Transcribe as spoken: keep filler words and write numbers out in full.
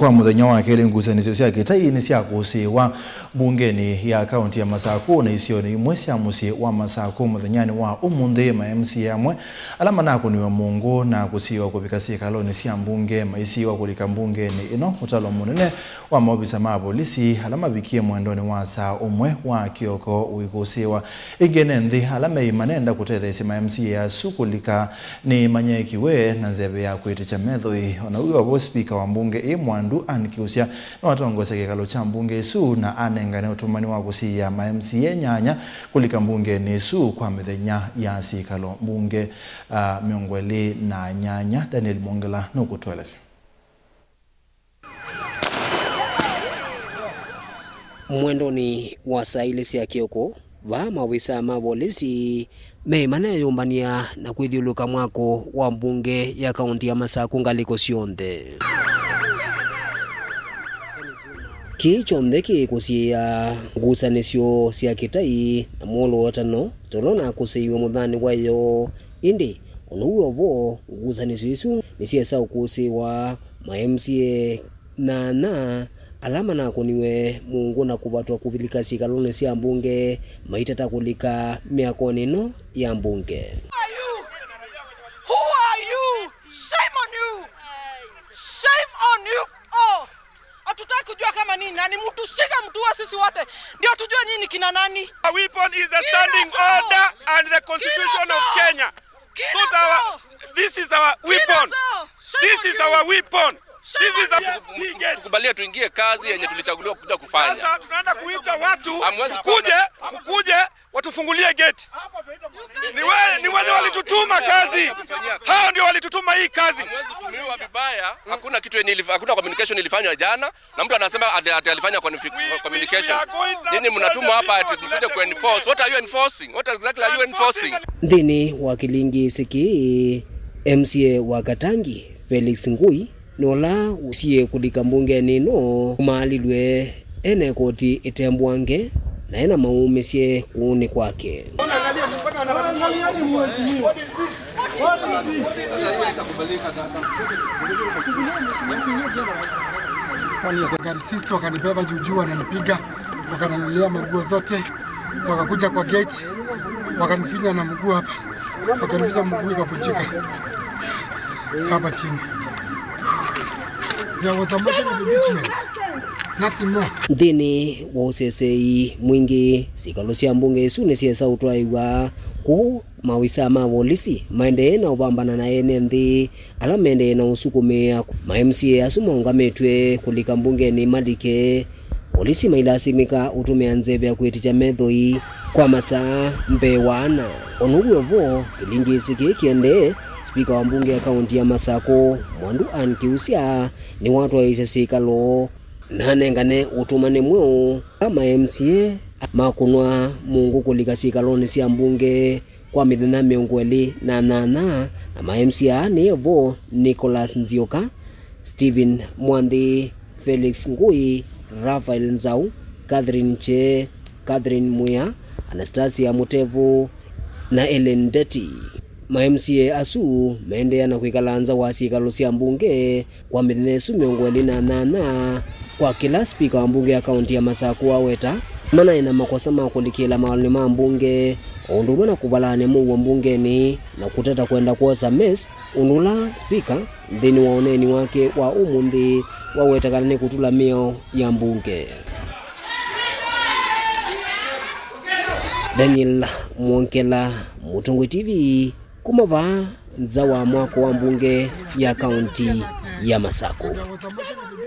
Kwa mũthenya wa kelĩ, ngusanĩsyo sya kĩtai nĩsyakũsĩĩwa mbungenĩ ya kaunti ya Masakũ na isionĩ imwe sya mũsyĩ wa Masakũ mũthenyanĩ wa ũmũnthĩ. Ma M C A amwe ala manakũniwe mũngũ na kũsiĩĩwa kũvika syĩkalonĩ sya mbunge maisiĩĩwa kũlika mbungenĩ ĩno. Ũtalo mũnene wa maovisa ma volisi ala mavikie mwendonĩ wa saa ũmwe wa kĩoko ũikũsĩĩwa. Ĩngĩ ene nthĩ ala meĩ manenda kũtetheesya ma M C A asu kũlika nĩmanyeekiwe na nzeve ya kwĩtĩkya methoi. O na wĩ o vo, spika wa mbunge ĩ Mwandu Ann Kiusya nĩwatongoesya kĩkalo kya mbunge ĩsu na anengane ũtũmani wa kũsiĩĩa ma M C A nyanya kũlika mbungenĩ ĩsu kwa mĩthenya ya syĩkalo mbunge, ah, mĩongo ĩlĩ na nyanya. Daniel Mwongela nũkũtũelesya. Mwendonĩ wa saa ilĩ sya kĩoko, vaa maovisa ma volisi meĩ maneyũmbany'a na kwĩthyũlũka mwako wa mbunge ya kaunti ya Masakũ ngalĩko syonthe. Kĩĩ kyonthe kĩĩ kũsiĩĩa ngusanĩsyo sya kĩtai na mwolootanĩo tondũ nakũsĩĩiwe mũthanĩ wa ĩyoo. Ĩndĩ o na wĩ o vo, ngusanĩsyo isu nĩsyesa ũkũsĩĩwa, ma M C A nyanya ala manakũniwe mũngũ na kũvatwa kũvilika syĩkalonĩ sya mbunge maitata kũlika myakonĩ ĩno ya mbunge. Who are you? Who are you? Shame on you! Shame on you all! Hatutaki kujua kama ni nani. Mtushike, mtuue sisi wote, ndio tujue nyinyi kina nani. A weapon is a standing order and the constitution of Kenya. Those are our, this is our weapon. This is our weapon. This is our... Tukubalie tuingie kazi yenye tulichaguliwa kuja kufanya. Sasa tunaenda kuita watu mkuje, mkuje watufungulie gate. Ni we-, ni wenye walitutuma kazi. Hao ndio walitutuma hii kazi. Hamwezi tumiwa vibaya. Hakuna kitu yenye ilif-, hakuna communication ilifanywa jana. Na mtu anasema ati, ati alifanya confi-, communication. Nyinyi mnatumwa hapa ati mkuje kuenforce. What are you enforcing? What exactly are you enforcing? Nthĩnĩ wa kĩlingĩĩsĩ kĩĩ, M C A wa Katangi, Felix Ngui, nĩ ũla ũsiĩĩe kũlika mbungenĩ ĩno, ũmaalilw'e ena ĩkoti ĩtembũange na ena maumĩsye kũũnĩ kwake. Wakaniresist, wakanibeba juu juu, wananipiga, wakaninunulia manguo zote, wakakuja kwa gate, wakanifinya na mguu hapa, wakanifinya mguu ikavunjika hapa chini. There was a motion of impeachment. Nothing more. Nthĩnĩ wa ũseseei mwingĩ, syĩkalo sya mbunge ĩsu nĩsyesa ũtwaĩwa kũu. Maovisaa ma volisi maendee na ũvambana na ene nthĩ ala maendee na ũsukumĩa ma M C A asu maũngamĩtw'e kũlika mbungenĩ malike. Volisi mailasimĩka ũtũmĩa nzeve ya kwĩtĩkya methoi kwa masaa mbee wa ana. O na ũu wĩ o vo, kĩlingĩĩsĩ kĩĩ kĩendee, spika wa mbunge ya kaunti ya Masakũ, Mwandu Ann Kiusya, nĩwatwaĩĩsya syĩkalo na anengane ũtũmani mweũ ma M C A makũnwa mũngũ kũlika syĩkalonĩ sya mbunge kwa mĩthenya mĩongo ĩlĩ na nyanya, na ma M C A aa nĩ vo Nicholas Nzioka, Stephen Mwanthi, Felix Ngui, Raphael Nzau, Catherine Chee, Catherine Mwia, Anastasia Mutevu, na Ellen Ndeti. Ma M C A asu maendeea na kwĩkala nza wa syĩkalo sya mbunge kwa mĩthenya ĩsu mĩongo ĩlĩ na nyanya, kwa kĩla spika wa mbunge ya kaunti ya Masakũ waweta, manaĩ na makosa ma kũlikĩla mawalonĩ ma mbunge, o ũndũ ũmwe na kũvalany'a mũuo mbungenĩ na kũtata kwenda kwosa mess, ũndũ ũla spika nthĩnĩ wa ũneeni wake wa ũmũnthĩ waweta kana nĩ kũtũla mĩao ya mbunge. Daniel Mwongela, Mũtongoi T V, kuma vaa nza wa mwako wa mbunge ya kaunti ya Masakũ.